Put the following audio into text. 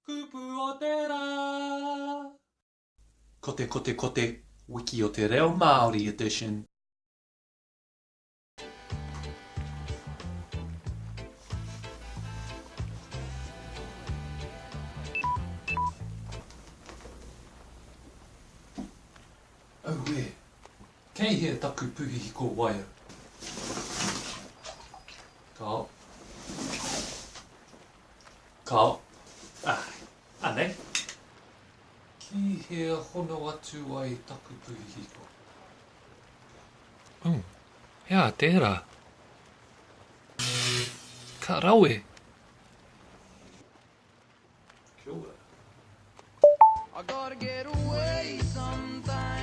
Kupu o te rā! Ko te kote kote wiki o te reo Māori edition. Auē! Kei hea taku puhihiko waea? Kao. Kao. Ah, anei. Ki hea hono atu ai taku puhihiko? Oh, he aha tērā? Ka rawe! Kia ora. I gotta get away sometime.